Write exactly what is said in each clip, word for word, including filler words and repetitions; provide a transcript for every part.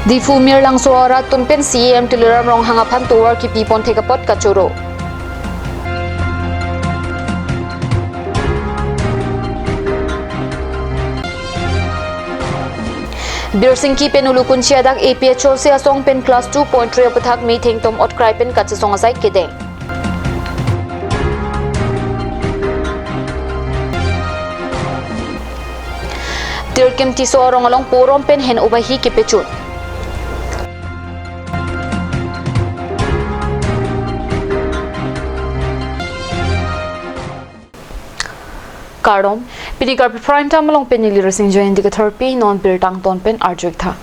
Diphu Mirlangso arat atum pen C E M Tuliram Ronghang aphan tovar kipi pon thek apot kachoro. Birsingki pen Ulukunchi adak A P H L C asong pen class two point three aputhak metheng tom otkrai pen kachesong asai kedeng. Tirkim Tisso arong along porom pen hen obahi kepechun. Kardom, pini Karbi Prime Time along pen neli Rising Jayanti Katharpi, non birta angton pen arju-ik tha.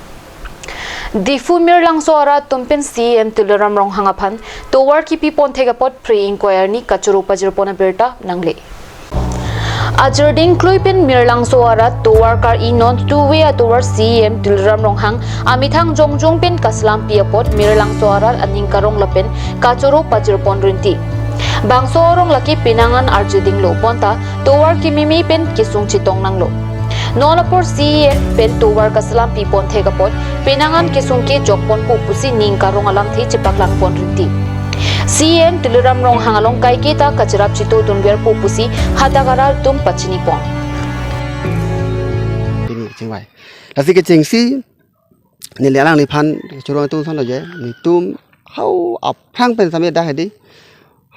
Diphu Mirlangso arat atum pen C E M Tuliram Ronghang aphan tovar kipi pon thek apot phre ingkoi arni kachoro pajir pon abirta nangle. Ajirding klui pen Mirlangso arat tovar kar-i non two-way atovar C E M Tuliram Ronghang amethang jongjung pen kaselam pi apot Mirlangso arat aning karong lapen kachoro pajir pon rinti. Bangso arong lake penang an arjidinglo bonta tovar kimimi pen kesung chetong nanglo. Non apor C E M pen tovar kaselam pi pon thek apot penang an kesung kejok ponpo pusi ning karong alamthe chepaklang pon rinti. C E M Tuliram Ronghang along kaike ta kacherap chito dunverpo pusi hadak arat atum pachini pon. Pini kechingvai. Lasi kechengsi neli alangliphan choro atum sanlo je, netum hau aphrang pen sami dak hedi.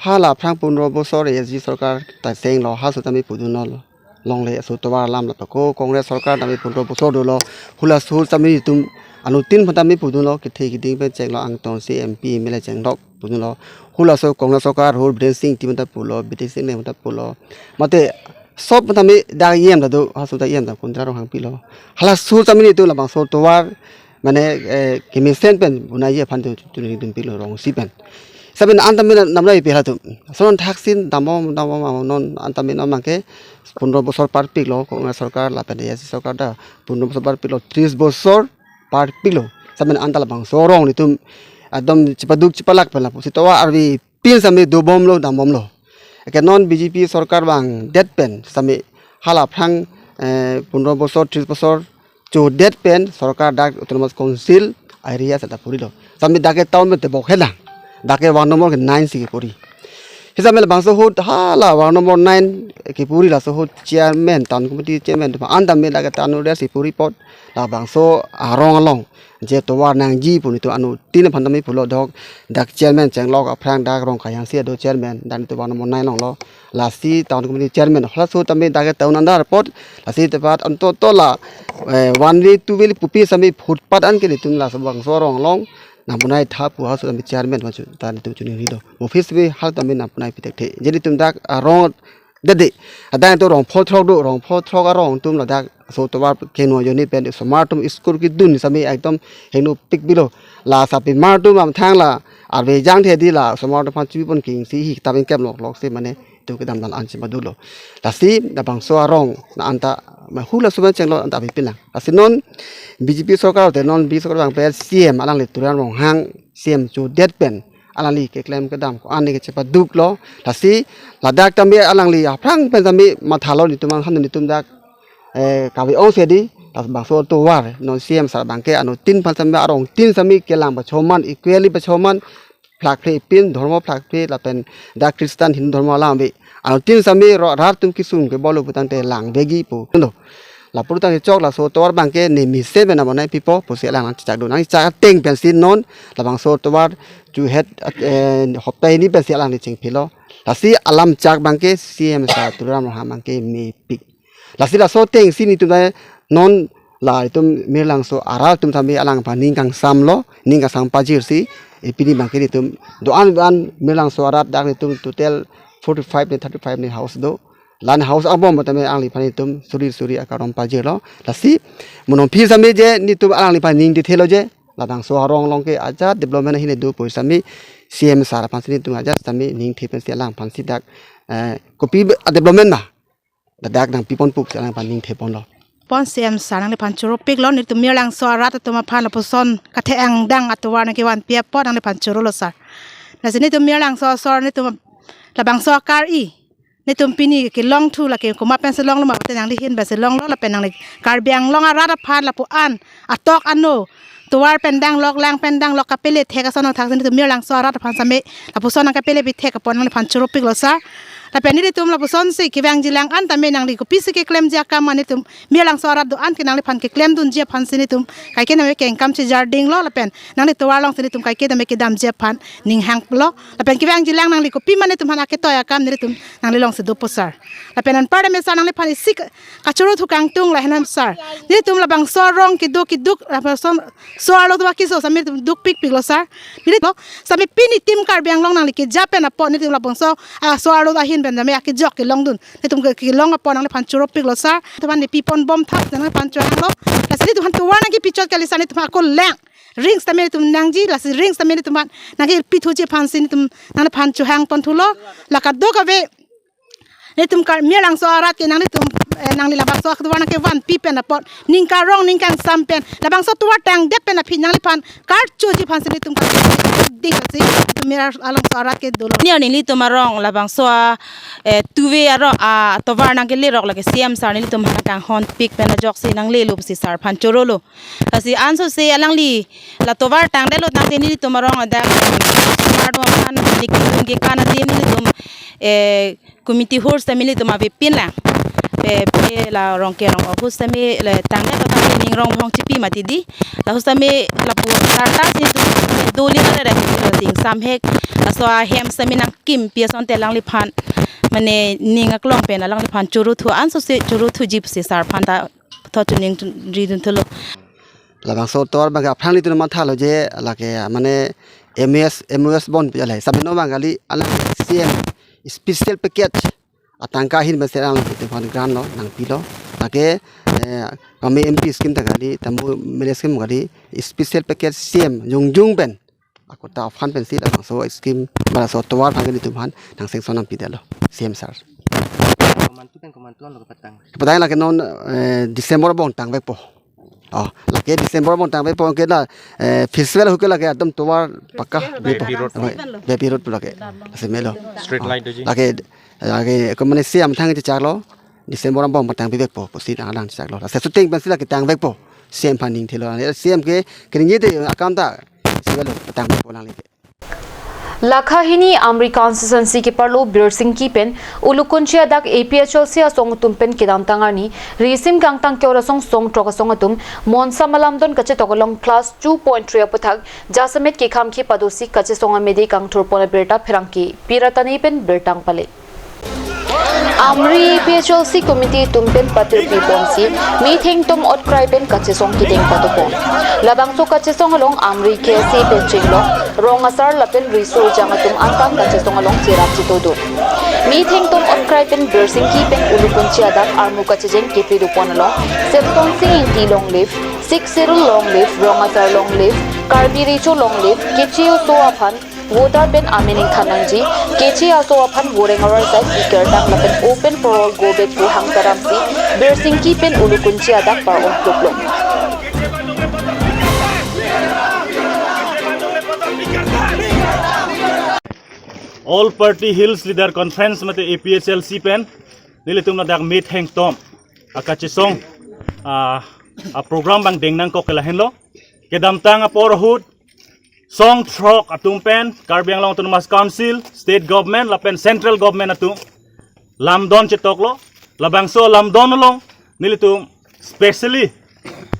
Hala aphrang pondro bosor A S D C sorkar ta chenglo, ha sutame pudunlo. Longle aso tovar alam lapen ko Congress sorkar tame pondro bosor dolo. Hula sur tame netum anuttin phan tame pudunlo, kethe keding pen chenglo, angtong si M P M L A chenglok pudunlo. Hula sur Congress sorkar hur Biren Singh Engti phan ta pulo, B D Singh Engti phan ta pulo. Mate sob tame dak E M ta do, ha sut ta E M ta Kundra Ronghang pilo. Hala sur tame netum labangso tovar mane, eh, kemesen pen bunai aphan tu tu netum pilo rongsi pen. Saben an tame namrai pehla tu. Sonon thaksin dambom dambom non an tame non mangke pondro bosor parpiklo, Congress sorkar lapen A S D C sorkar ta pondro bosor parpiklo, tris bosor parpiklo. Saben an ta labangso arong netum ekdom chepaduk chepalak pen lapusi tovar arve pin sami dobomlo dambomlo. Eke non B J P sorkar vangdet pen sami hala aphrang, eh, pondro bosor, tris bosor chodet pen sorkar dak Autonomous Council area seta purilo. Sami dak ke town pen tebok helang. Dak ke ward number ke nine si kepuri. Hisap mel bangso ahut hala ward number nine kepuri laso ahut chairman, town committee chairman tu an tame dak ke town area si puri apot labangso arong along je tovar nangji pu netum anuttin aphan tame pulo dok, dak chairman chenglok aphrang dak rong kayang si ado chairman, dak netum ward number nine along lo. Lasi town committee chairman halaso tame dak ke town andar apot, lasi tepat anto tola, eh, one way, two way pupi sami footpath an ke netum laso bangso arong along nangpunai tha pu halaso tame chairman ma chu ta netum chuningri do. Office bi hal tame nangpunai pi thekthe. Je netum dak arong dede. Adang to rong pho throk do, rong pho throk arong atum ladak aso tovar keno joni pen osomar atum school kedun sami ekdom hingno pik bilo. La sapimar atum amthang la arve jangthe di la osomar atum aphan chipi pon king si hi tame kemlok lok si mane tu kedam dal an si madulo. Lasi labangso arong na anta ma hula suban chenglo anta api pinang. Lasi non B J P sorkar te non B J P sorkar vang pen C M alangli Tuliram Ronghang C M chodet pen alangli keklem kedam ko-an ke chepaduklo. Lasi ladak tame alangli aphrang pen tame mathalo netum an han netum dak, eh, kave ong si di, labangso tovar non C M sar abangke anuttin aphan tame arongtin tame kelang pachoman, equally pachoman, phlak phre pin, dhormo phlak phre lapen dak Christian Hindu dhormo alam ave. Anuttin tame ro rat atum kesung kebolo putangte langvekji pu. Lapu tangte chok laso tovar abangke ne mesen pen nangpunai pipo pusi alang chechak do. Nangchechak ateng pensi non labangso tovar chuhet, eh, hopta hini pensi alangli chengphilo. Lasi alam chak abangke C M sar Tuliram Ronghang abangke mepik. Lasi laso ateng si netum ta non la itum Mirlangso arat atum tame alangphan ning kangsamlo, ning kangsam pajir si, eh, pini abangke netum do-an do-an Mirlangso arat dak netum total forty-five ne thirty-five ne house do. La-an house abom tame alangliphan netum suri suri akarom pajirlo. Lasi mo non aphi tame je netum alangliphan ning dithelo je labangso arong along ke ajat development ahin do pu tame C M sar aphan si netum ajat tame ning the pensi alangphan si dak, eh, kopi be-, development ma ladak nangpi ponpo si alangphan ning the ponlo. Pon C M sar nangliphan choropiklo, netum Mirlangso arat atum aphan lapuson kathe-ang dang atovar nangkevanpi apot nangliphan chorolo sar. Lasi netum Mirlangso asor netum labangso akar-i netum pini kelong thu lake komat pensi longlo ma mate nangli ahin pensi longlo lapen nangli Karbi Anglong arat aphan lapu-an atok ano tovar pen danglok, lang pen danglok, kapele thek ason athak si netum Mirlangso arat aphan same lapuson nangkapele pithek apot nangliphan choropiklo sir. Lapen nelitum lapusonsi kevangji lang an tame nangli kopisi keklemji akam ma netum Mirlangso arat do-an ke nangliphan keklemdunji aphansi netum kaike tame kengkam chejar dinglo lapen nangli tovar alongsi netum kaike tame kedamji aphan ning hanglo. Lapen kevangji lang nangli kopi ma netum aphan aketoi akam netum nangli alongsi dopo sir. Lapen anparta me sir nangliphan isi ka-, kachoro thu kangtung lahenam sir. Netum labangso arong kedo keduk labangso so arlo do akiso same netum dukpikpiklo sir. Neli lo same pini Team Karbi Anglong nangli keja pen apot netum labangso, ah, so arlo ahin pen same akejok kelongdun. Netum ke-, kelong apot nangliphan choropiklo sir. Netum aphan nepi ponbom thak nangliphan chohanglo. Lasi netum aphan tovar nangkepi chot kali sir netum ako lang. Rings tame netum nangji, lasi rings tame netum aphan nangkepi thuji aphansi netum nangliphan chohang ponthulo. La kadokave netum Kar-, Mirlangso arat ke nanglitum, eh, nangli labangso tovar nangkevanpi pen apot ningkan rong ningkan sam pen labangso tovar tangdet pen aphi nangliphan karchoji aphansi netum dingsi netum Mirlangso arat ke dolo. Ni nelitum arong labangso a, eh, two-way arong atovar nangkelerok lake C M sir nelitum aphan kanghonpik pen ajoksi nanglelo pusi sir aphan chorolo. Lasi ansose alangli la tovar tangdetlo tangte nelitum arong adak tovar do aphan nelitum kekan ate nelitum, eh, committee hall sitame nelitum avepin lang. Pe, pe la Rongker arong hall sitame le tangdetlo tangte ning rong bhong chipi mati di. La hall sitame lapu sarta si netum doli na re ding samhek. Laso ahem sitame nangkimpi asonte alangliphan mane ning aklong pen alangliphan choro thu ansose choro thuji pusi sir aphan ta thot chuning ridun thulo. Labangso tovar abang aphrang nelitum mathalo je lake mane M O S, M O S bon pi alai. Samino abang kali alang C M special package atangka ahin pensi alanglitum aphan grant lo nangpilo. Lake, eh, kami M P scheme ta kali, tamu M L A scheme kali, special package C M jongjung pen akota aphan pensi labangso scheme, labangso tovar aphan nelitum aphan nang sanction nangpidetlo C M sir. Komantu pen komantu anlo kepatang? Kepatang lake non, eh, December angbong tangvekpo. Oh, lake December angbong tangvekpo ke la, eh, festival ahut ke lake ekdom tovar pakka vepo. P P road. P P road lake. Lasi melo. Street light doji. Lake, lake kemane C M thang checharlo. December angbong patangpivekpo pusi nang alang checharlo. Lasi shooting pensi lake tangvekpo. C M aphan ning thelo. C M ke keringi te akam ta festival patangvekpo lang lake. Lakha hini Amri constituency keparlo Birsingki pen Ulukunchi adak A P H L C asong atum pen kedamtang arni risim kangtang ke-ot asong song throk asong atum monsa malamdon kachetok along class two point three aputhak jasemet kekhamkhe padosi kachesong amede kangthurpon abirta pherangke Piratani pen birta pale. Amri A P H L C committee atum pen patirpi ponsi metheng tom otkrai pen kachesong kedeng patupon. Labangso kachesong along Amri K S A pen chenglok rong asar lapen riso ejang atum anta kachesong along cherap chetodun. Metheng tom otkrai pen Birsingki pen Ulukunchi adak armu kachejeng kepidupon along Septon Sing Ingti long live, Sixth Schedule long live, rong asar long live, Karbi Recho long live, keche aso aphan voter pen amen ingthan nangji, keche aso aphan voreng arai sai kertang lapen open for all go back pu hang taramsi Birsingki pen Ulukunchi adak par-on kluklok. All Party Hills Leader Conference mate A P H L C pen nelitum ladak metheng tom akachesong, ah, a program abang deng nangkok ke lahenlo. Kedamtang apor ahut song throk atum pen Karbi Anglong Autonomous Council, State Government lapen Central Government atum lamdon chetoklo. Labangso lamdon along nelitum specially,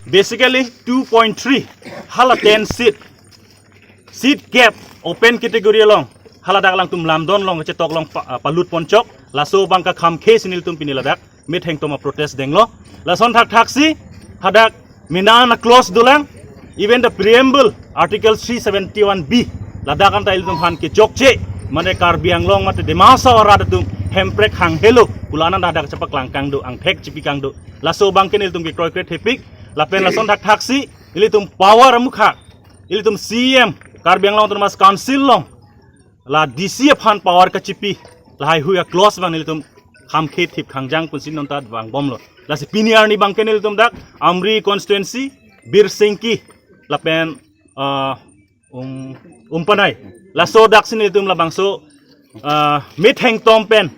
basically two point three hala ten seat, seat gap open category along haladak alangtum lamdon along chetok along pa-, ah, palut ponchok. Laso abang kekhamkhe si nelitum pini ladak metheng tom a protest denglo. Lason thakthaksi hadak mina na clause dolang, even the preamble, Article three seventy-one B, ladak anta ilitum aphan kechokche, mane Karbi Anglong mate Dima Hasao arat atum hemprek hanghelo pu la-an anta hadak chepaklang kangdo, angthek chipi kangdo. Laso abang ke nelitum kekroikre thepik, lapen lason thakthaksi ilitum power amukha, ilitum C M, Karbi Anglong Autonomous Council along la D C aphan power kachipi lahai hui a clause abang nelitum khamkhe thip khangjang punsi non ta vangbomlo. Lasi pini arni abang ke nelitum dak Amri constituency, Birsingki lapen, ah, Um, Umpanai. Laso dak si nelitum labangso, ah, metheng tom pen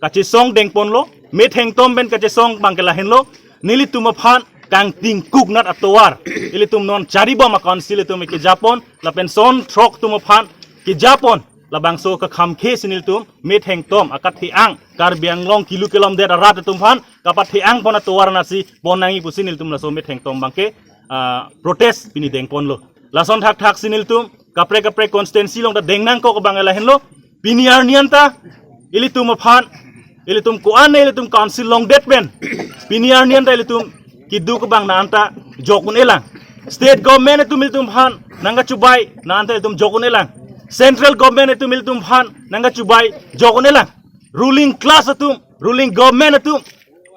kachesong dengponlo, methengtom pen kachesong abangke lahenlo, nelitum aphan kangtingkuk nat atovar, ilitum non charibom a-council atum kejapon, lapen son throk atum aphan kejapon, labangso kakhamkhe si nelitum methengtom akathe-ang, Karbi Anglong kilu kelomdet arat atum aphan kapathe-angpon atovar nasi pon nangji pusi nelitum laso methengtom abangke, ah, protest pini dengponlo. Lason thakthak si nelitum kaprek kaprek constituency along ta deng nangkok abang lahenlo. Pini arni anta ilitum aphan, ilitum ko-an ilitum council longdet pen, pini arni anta ilitum keduk abang na anta jok un-elang. State government atum ilitum aphan nangkachubai na anta ilitum jok un-elang. Central government atum ilitum aphan nangkachubai jok un-elang. Ruling class atum, ruling government atum,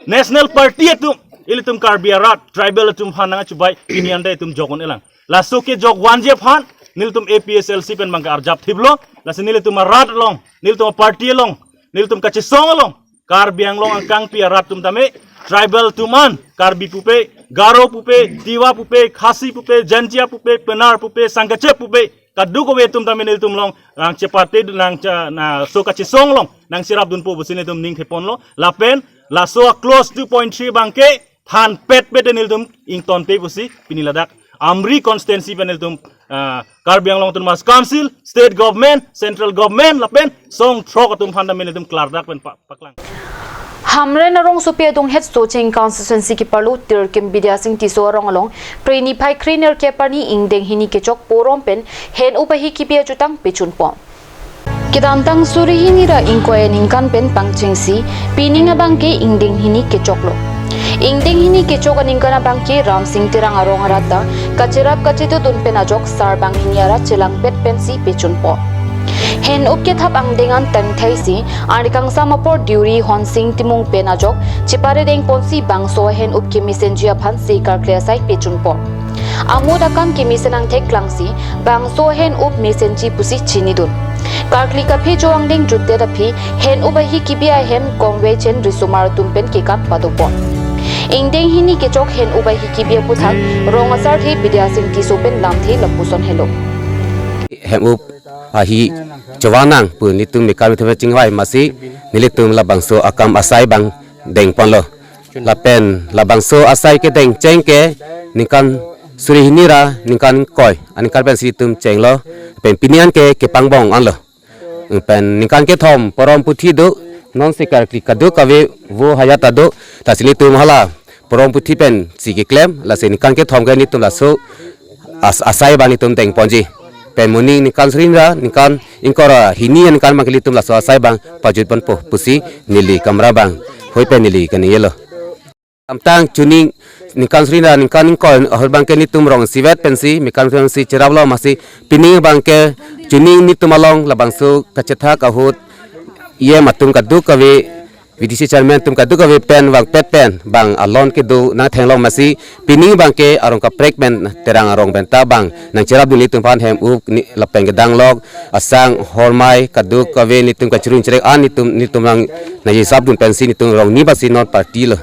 national party atum, ilitum Karbi arat, tribal atum aphan nangkachubai pini anta ilitum jok un-elang. Laso kejok vanji aphan nelitum A P H L C pen abangke arjap thiplo. Lasi nelitum arat along, nelitum party along, nelitum kachesong along, Karbi Anglong angkangpi arat atum tame, tribal atum an, Karbi pupe, Garo pupe, Tiwa pupe, Khasi pupe, Jaintia pupe, Pnar pupe, Sangkachep pupe, kadokave atum tame nelitum along nangchepate, nangcha, laso kachesong along nangcherapdunpo pusi nelitum ning theponlo. Lapen laso a-clause two point three abangke thanpet pet nelitum ingtonte pusi pini ladak Amri constituency pen nelitum, ah, Karbi Anglong Autonomous Council, state government, central government, lapen son throk atum aphan tame nelitum klardak pen pa-, paklang. Hamren arongsopi adunghet Socheng constituency keparlo Tirkim Bidya Sing Tisso arong along, Phre niphai krenerkep arni ingdeng hini kechok porom pen hen-up ahi kebi ajutang pechunpon. Kedamtang suri hini ra ingkoi aningkan pen pangchengsi, pining abangke ingdeng hini kechoklo. Ingdeng hini kechok aningkan abangke Ramsing Terang arong arat ta kacherap kachedodun pen ajok sarbang hini ara chelangpet pensi pechunpon. Hen-up kethap angdeng an tangthaisi, arni kangsam apor Deuri Honsing Timung pen ajok chepare dengponsi bangso hen-up kemesenji aphan se karkli asai pechunpon. Amut akam kemesen angthek klangsi bangso hen-up mesenji pusi chinidun. Karkli kaphe jo angdeng jutdet aphi hen-up ahi kebi ahem kongve chen risomar atum pen kekan padopon. Ingdeng hini kechok hen-up ahi kebi aputhak rong asarthe Bidya Sing Tisso pen lamthe lapuson helo. Hem-up ahi chovan nang pu nelitum mekar methema chingvai masi nelitum labangso akam asai abang dengponlo. Lapen labangso asai kedengcheng ke ningkan suri hini ra ningkan ingkoi aningkan pensi nelitum chenglo. Pen pini an ke kepangbong anlo. Pen ningkan kethom porom puthi do, non se karkli kadokave vo hayat ta do, lasi nelitum hala porom puthi pensi keklem, lasi ningkan kethom ke nelitum laso as-, asai abang nelitum dengponji. Pen moning ningkan suri hini ra ningkan ingkoi ra hini aningkan abangke nelitum laso asai abang pajutponpo pusi neli kamra abang hoi pen neli kaningje lo. Kedamtang chuning ningkan suri hini ra ningkan ingkoi ahut abangke nelitum rong isivet pensi mekar methema si cheraplo masi pining abangke chuning nelitum along labangso kachethak ahut E M atum kadokave, V D C chairman atum kadokave pen vangpet pen bang alon kedo nangthenglong masi pining abangke arong kaprek pen Terang arong pen ta bang nangcherapdun nelitum aphan hem-up ni lapen kedang lok asang hormai kadokave nelitum kachirun cherek an nelitum, nelitum nangji sapdun pensi nelitum rong ni basi non party lo.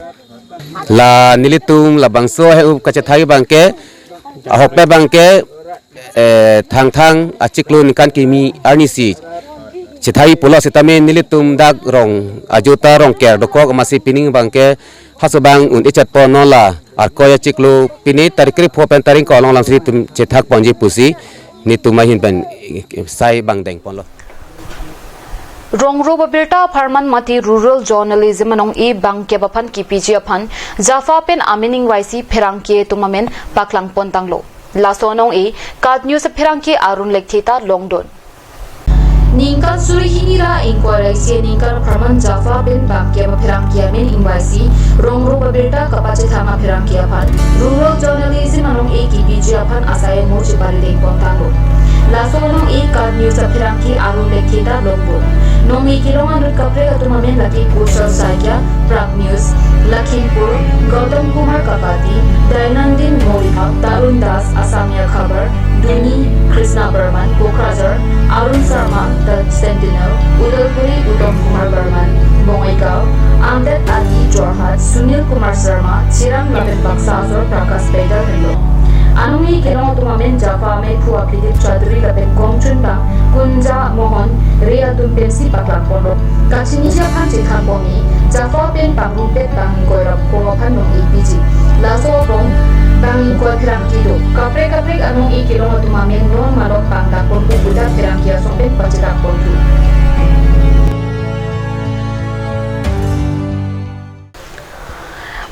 La nelitum labangso hen-up kachethak abangke ahokpet abangke, eh, Thangthang achiklo ningkan kimi arnisi chethak pulo setame nelitum dak rong ajo ta Rongker dokok masi pining abangke halaso abang un-e chetpon, non la Arkoi achiklo pini tarik krepho pen tarik ingkoi along lamsi nelitum chethakponji pusi nelitum ahin pen sai abang dengponlo. Rongro babirta apharman mate rural journalism anong-e bangkep aphan kepiji aphan JAFA pen amen ingvaisi pherangke atum amen paklangpontanglo. Laso anong-e KAT News apherangke Arun Lekthe ta longdun. Ningkan suri hini ra ingkoi ra isi aningkan apharman JAFA pen bangkep apherangke amen ingvaisi rongro babirta kapachethang apherangke aphan rural journalism anong-e kepiji aphan asai amo chepari dengpontanglo. Laso anong-e KAT News apherangke Arun Lekthe ta longdun. Nong-e kelong anut kaprek atum amen lake Kushal Saikia, Prag News, Lakhimpur, Gautam Kumar Kapati, Dainandin Moripha, Tarun Das, Asamiya Khabar, Duni, Krishna Barman, Kokrajhar, Arun Sharma, The Sentinel, Udalguri, Uttam Kumar Barman, Bongaigaon, Amdet Adi, Jorhat, Sunil Kumar Sharma, Chirang lapen baksa asor Prakash Baidal henlo. Anong-e kelong atum amen Java Meiphu Abhijit Chaudhary lapen Gomchunbang Kunja Mohan Rey atum pensi paklang ponlo. Kachiniji aphan chethan ponji, Java pen pangrumpet bang ingkoi ra pho aphan nong-e piji. Laso abang bang ingkoi pherangke do. Kaprek kaprek anong-e kelong atum amen non malom pangdak pon pu pudak pherangke asong pen pachedak ponthu.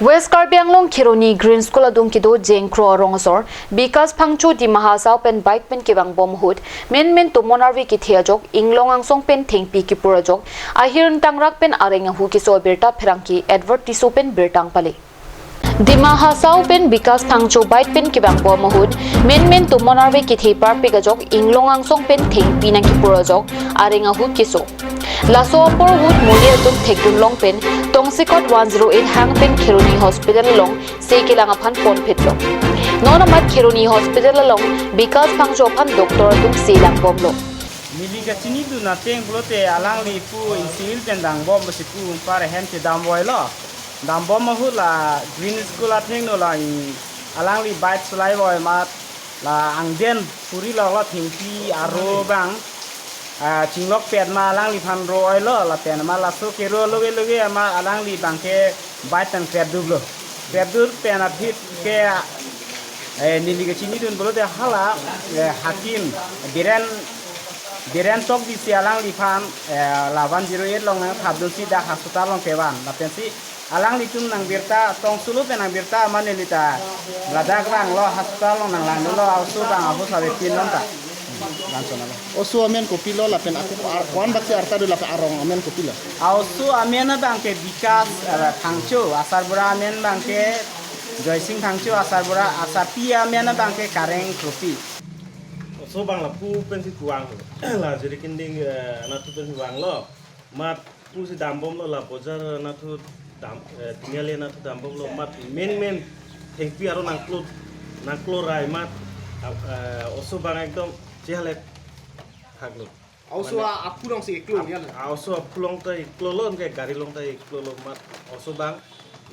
West Karbi Anglong Kheroni Green School adung kedo Jengkro arong asor Bikas Phangcho Dima Hasao pen bike pen kevangbom ahut, menmen tomon arve kethe ajok, inglong angsong pen thengpi kepur ajok, ahir ingtangrak pen areng ahu keso abirta pherangke Edward Tisso pen birta nangpale. Dima Hasao pen Bikas Phangcho bike pen kevangbom ahut, menmen tomon arve kethe parpik ajok, inglong angsong pen thengpi nangkepur ajok, areng ahu keso. Laso apor ahut moli atum thekdun long pen, tongsekot one zero eight hang pen Kheroni Hospital along se kelang aphan ponphitlo. Non amat Kheroni Hospital along Bikas Phangcho aphan doctor atum se langbomlo. Neli kachinidun ateng pulote alangli pu insi-il pen vangbom pusi pu, par hem chedamvoilo. Dambom ahut la Green School athengno la, alangli bike solaivoimat la angden puri lok lo, thengpi aro bang, ah, chinglokpet ma alangliphan ro-oilo, lapen ma laso kero loge loge ma alangli bang ke bike tang krepduplo. Krepdup pen aphi ke, eh, neli kachinidun pulote hala, eh, Hakim Biren, Biren Tokbi si alangliphan, eh, la one zero eight along nangthapdunsi dak hospital along kevan. Lapensi alanglitum nangbirta, tong sulu pen nangbirta ma neli ta ladak vanglo, hospital along nanglangdunlo, a-oso bang ahut save pinlong ta. Langsung alo. Oso amen kopilo lapen ako ar-, ko-an bak si arta do lapen arong amen kopilo? A-oso amen abang ke Bikas, eh, Phangcho, asarbura amen bang ke Joysing Phangcho, asarbura, asarpi amen abang ke Kareng Kropi. Oso bang lapu pensi kevang, la Jirikinding, eh, anatthu pensi vanglo. Mat pusi dambomlo, la bojar anatthu dam, eh, Tiniali anatthu dambomlo, mat menmen thengpi aro nangklo, nangklo rai mat, eh, oso bang ekdom chehalek thaklo. A-oso mane a-, aphu along si iklo ap-, ya na? A-oso aphu along ta iklolo, ke gari along ta iklolo, mat oso bang,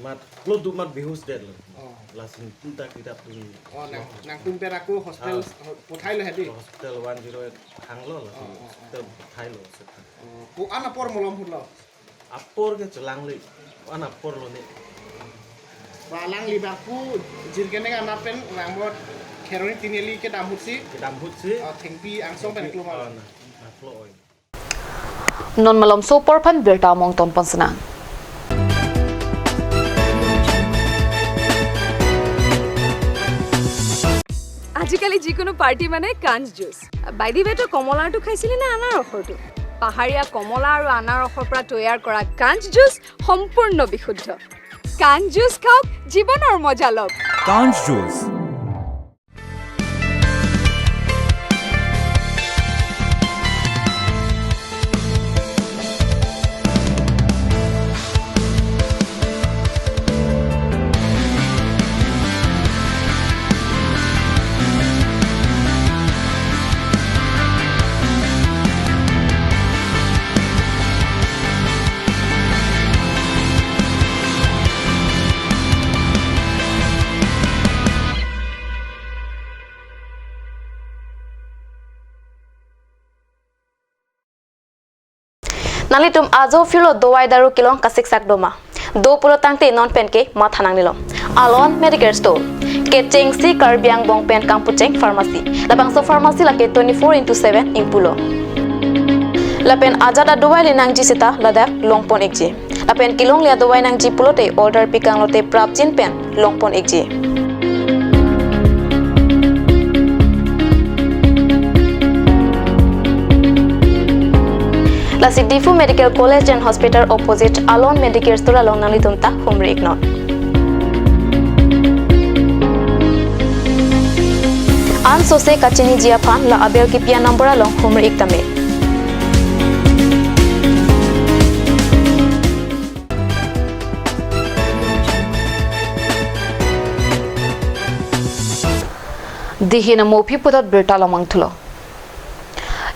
mat klodup mat behus detlo. Oh. Lason punta kita pun. Oh, nang, nangtum pen ako hospital, ah, ho-, pothailo hedi? Hospital one zero eight hanglo, lason, oh, oh, oh, hospital pothailo, hospital. Oh, ko-an apor malom ahutlo? Apor ke chelangle, ko-an apor lo ne. Ba alangli bang pu Jirikinding anat pen rambot Kheroni Tiniali kedam ahut si? Kedam ahut si. Oh, thengpi angsong pen thengpi, klo ma? Oh, na, naklo oi. Non malomso apor aphan birta among tonpon sinang. আজিকালি যিকোনো পাৰ্টি মানে কাঞ্চ juice. By the way, তই কমলাৰটো খাইছিলি নে আনাৰসৰটো? পাহাৰীয়া কমলা আৰু আনাৰসৰ পৰা তৈয়াৰ কৰা কাঞ্চ জুচ সম্পূৰ্ণ বিশুদ্ধ। কাঞ্চ জুচ খাওক, জীৱনৰ মজা লওক। কাঞ্চ juice. Nanglitum ajo phirlo dovai daru kelong kasiksak doma. Do pulo tangte non penke matha nangnelo. Alon Medicare Store. Kechengsi Karbi Anglong pen kangpucheng pharmacy. Labangso pharmacy lake twenty-four into seven ingpulo. Lapen ajat adovai le nangji seta ladak longpon ikji. Lapen kelongle adovai nangji pulote order pikang lote prapjin pen longpon ikji. Lasi Diphu Medical College and Hospital opposite Alon Medicare Store along nanglitum ta humri iknon. Ansose kachiniji aphan la abel kipi anumber along humri ik tame. Dihin amo aphi puthot birta lamang thulo.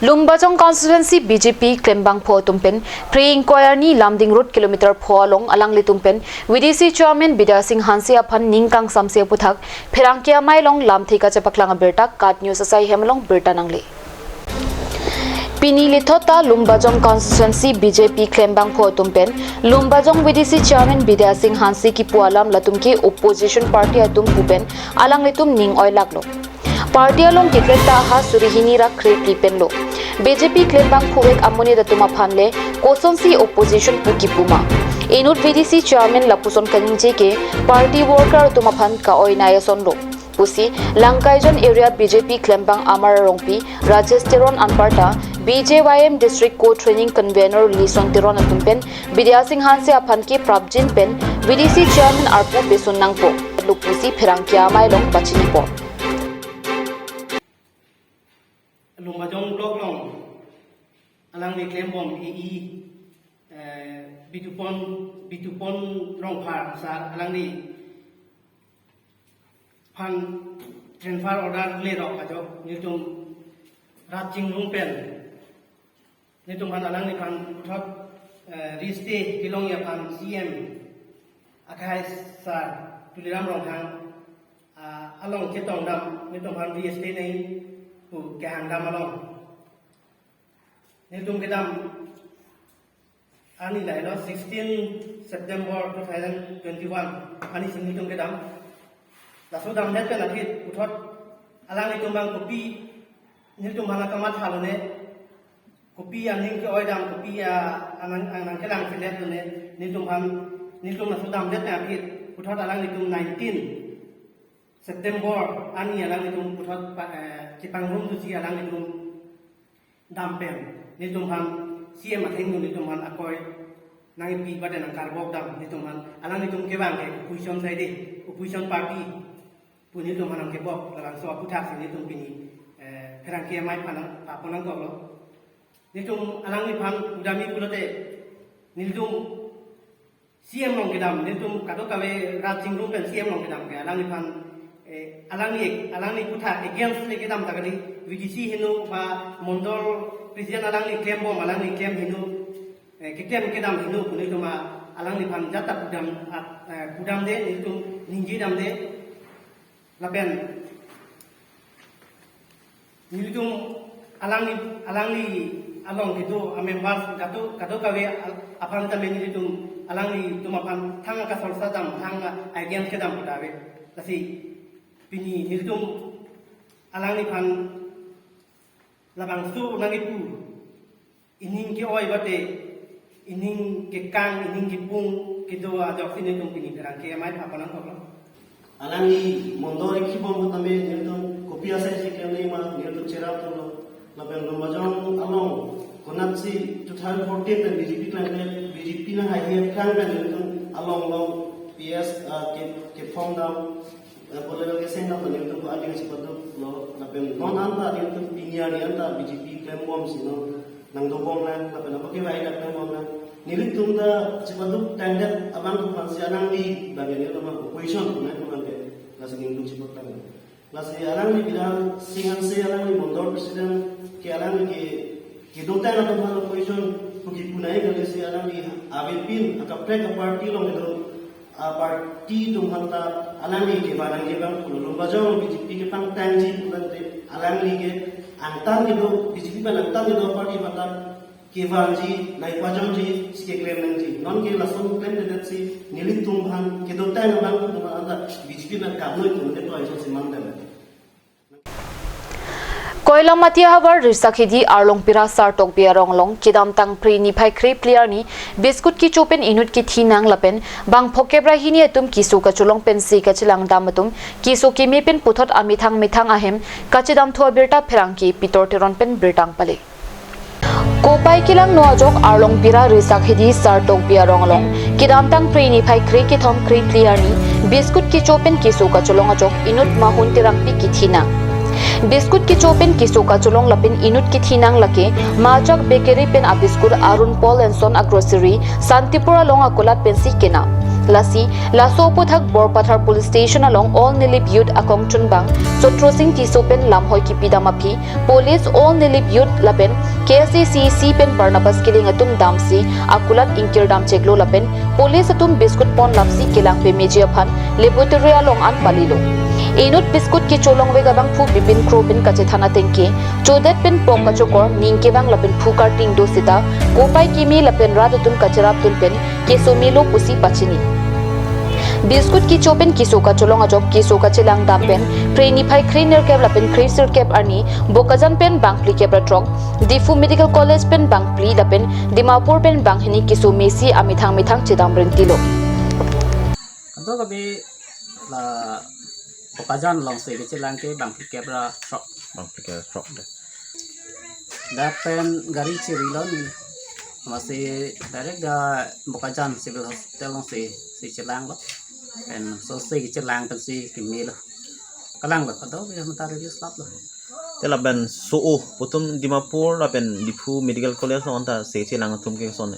Lumbajong constituency B J P klembangphu atum pen Phre ingkoi arni Lumding Road kilometer pho along alanglitum pen V D C chairman Bidya Sing Hanse aphan ning kangsamse aputhak pherangke amei along lamthe kachepaklang abirta KAT News asai hem along birta nangle. Pini lethot ta Lumbajong constituency B J P klembangphu atum pen Lumbajong V D C chairman Bidya Sing Hanse kipu alam latum ke opposition party atum pu pen alanglitum ning oilaklo. Party along keklem ta ha suri hini ra krephli penlo. B J P klembangphu vek amonit atum aphan le kosonsi opposition pu kipu ma? Inut V D C chairman lapuson kaningje ke party worker atum aphan ka-oinai asonlo pusi Langkaijan area B J P klembang Amar Rongpi, Rajesh Teron anparta B J Y M District Co-Training Convener Lison Teron atum pen Bidya Sing Hanse aphan ke prapjin pen V D C chairman arpu pesun nangpo lo pusi pherangke amei along pachinipo. Lumbajong Block along alangli klembom A E, eh, Bitupon, Bitupon Rongphar sir alangli phan transfer order lerok ajok nelitum rat chingrum pen nelitum phan alangliphan puthot, eh, reste kelongji aphan C M akhai sir Tuliram Ronghang, ah, along chetongdam nelitum phan reste nei pu kehangdam along nelitum kedam arni lahelo sixteen September two thousand twenty-one arni si nelitum kedam. Laso damdet pen aphi puthot alanglitum abang kopi nelitum abang kamatha lone, kopi aning ke-oidam, kopi a anang, anang kelang silet lone, nelitum abang, nelitum laso damdet pen aphi puthot alanglitum nineteen September arni alanglitum puthot pa, eh, chepangrum thusi alanglitum dam pen nelitum phan C M athengno nelitum phan akoi nangpi bade nangkarbok dam nelitum phan alanglitum kevang ke opposition side, opposition party pu nelitum phan nangkebok labangso aputhak si nelitum pini, eh, pherangke amei aphan nang, aphan nangkoklo. Nelitum alangliphan udami pulote nelitum C M along kedam, nelitum kadokave rat chingrum pen C M along kedam ke, alangliphan, eh, alangli, alangli aputhak against le kedam ta kali, V D C heno ba mondol president alangli klembom, alangli klem heno, eh, keklem kedam heno pu nelitum a, alangliphan jat ta pudam, at, eh, pudamde, nelitum ningjedamde, lapen nelitum alangli, alangli along kedo a-members kado, kadokave al-, aphan tame nelitum alanglitum aphan thang kasorsa dam, thang against kedam pu ta ave. Lasi pini nelitum alangliphan labangso nangkipu ining ke-oi bate, ining kekang, ining kepung kedo ajoksi nelitum pini pherangke amei aphan nangkoklo. Alangli mondol rikhi bom tame nelitum kopi asai si klemle ma nelitum cherap thulo. Lapen Lumbajong along konatsi two thousand fourteen pen B J P klangkle, B J P nanghaihai aphrang pen nelitum along along P S, ah, ke, keform dam, eh, bolero keseng dam nelitum ko aning si paduk lo, lapen non anta nelitum pini arni anta B J P klembom si non nangdobom lang, lapen apa ke vai klembom lang. Nelitum ta chepaduk tangdet abang aphan si alangli bang nelitum opposition nang ko bang ke, lasi nelitum chepaduk tang. Lasi alangli Bidya Sing Hanse alangli mondol president ke alangli ke, kedotang atum aphan opposition pu kipu nai kali si alangli avepin akaprek a-party along kedo a-party atum aphan ta alangli kevan nangji abang pulo, Lumbajong B J P kepangtangji pu tangte alangli ke angtan kedo, B J P pen angtan kedo a-party aphan ta kevanji, nangpajonji, si keklem nangji. Non ke lason klemdedet si nelitum aphan kedotang abang atum aphan ta B J P pen kamnoi tum ne to aison si mandam. Koilamati ahavar Risakhidi Arlongpira Sartokbi arong along kedamtang Phre niphai krephli arni biscuit kecho pen inut kethinang lapen bang phokep ra hini atum keso kacholong pensi kachelang dam atum keso keme pen puthot amethang methang ahem kachedamthu abirta pherangke Pitor Teron pen birtang pale. Kopai kelangno ajok Arlongpira Risakhidi Sartokbi arong along kedamtang Phre niphai kre kethom krephli arni biscuit kecho pen keso kacholong ajok inut Mahun Terangpi kethinang. Biscuit kecho pen keso kacholong lapen inut kethinang lake Majak Bakery pen abiscuit Arun Paul and Son Agrocery Santipur along akolat pensi kena. Lasi, laso aphuthak Borpathar Police Station along All Nilip Youth akongchunbang Chotro Sing Tisso pen lamhoi kipidam aphi, police All Nilip Youth lapen K S A C C pen Barnabas Killing atum damsi akulat ingkir damcheklo lapen police atum biscuit pon lapsi kelang pemeji aphan laboratory along an palilo. Inut biscuit kecholongvek abangphu Bipin Kro pen kachethan ateng ke, chodet pen pok kachokor, ning kevang lapen phu karting do seta, kopai keme lapen rat atum kacherapdun pen kesomelo pusi pachini. Biscuit kecho pen keso kacholong ajok keso kachelang dam pen phre niphai kre nerkep lapen kre sirkep arni Bokajan pen bang phlikep ra throk, Diphu Medical College pen bang phli lapen Dimapur pen bang hini kesomesi amethang methang chedam rentilo. Kadokave la Bokajan alongsi kechelang ke bang phlikep ra throk. Bang phlikep ra throk de. Dak pen gari chirilo ni. Amatsi direct dak Bokajan Civil Hospital alongsi, si chelanglo. Pen lasosi kechelang pensi kemelo. Kalanglo, kadokave matha release laplo. Te lapen so-o pu atum Dimapur lapen Diphu Medical College along anta se chelang atum ke son ne.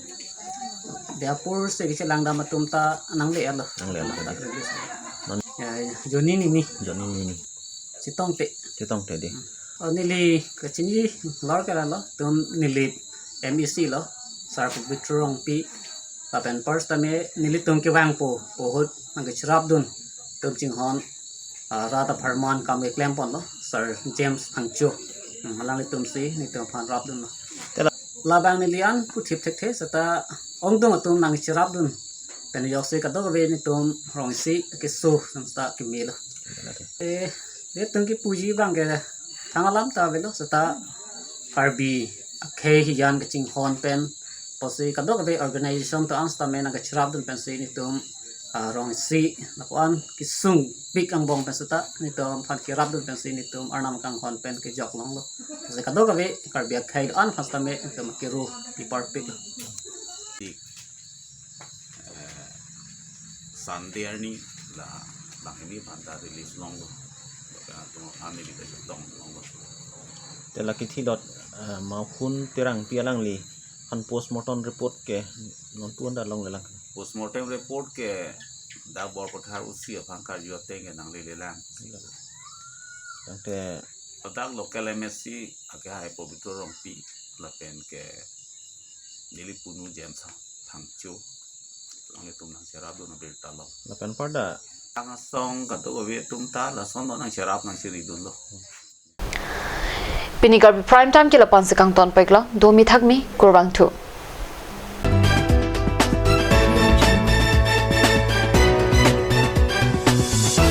Dimapur si kechelang dam atum ta nangle-etlo. Nangle-etlo. Matha release. Non- Ya, Johnny Nini. Johnny Nini. Chetongte. Chetongte de. Oh, neli kachini lor ke lalo, itum Nilip M A C lo, Sar Pobitro Rongpi, lapen first time nelitum kevangpo, ahut nangkecherapdun, itum chinghon, ah, rat apharman kam keklem ponlo, Sir James Phangcho. Hmm, alanglitumsi nelitum aphan rapdunlo. Te la- Labang neli an puthip thekthe seta ongdung atum nangcherapdun pen ajoksi kadokave nelitum rong isi keso samsta kemelo. Eh, nelitum kepuji abang ke thang alam ta avelo seta Karbi akhei hijan kachinghon pen pusi kadokave organization to-an sitame nangkecherapdun pensi nelitum, ah, rong isi lapu-an kesung pik angbong pen seta nelitum aphan kerapdun pensi nelitum Arnam kanghon pen kejok longlo. Pusi kadokave Karbi akhei do-an aphan sitame nelitum kero pipar piklo. Eh, Sunday arni la banghini aphan ta release longlo. Lapen atum aphan neli ta chetong longlo. Te la kethilot, eh, Mahun Terangpi alangli aphan postmortem report ke non tu anda longlelang. Postmortem report ke dak Borpathar O C aphan karju ateng ke nanglelelang. Tangte dak local M A C akehai Pobitro Rongpi lapen ke neli punu James Phangcho, alanglitum nangcherapdun abirta lo. Lapen parda. Tang asong kadokave atum ta lason lo nangcherap nangcheridunlo. Pini Karbi Prime Time ke la-ansi kangton peklo, domi thakmi, kurvangthu.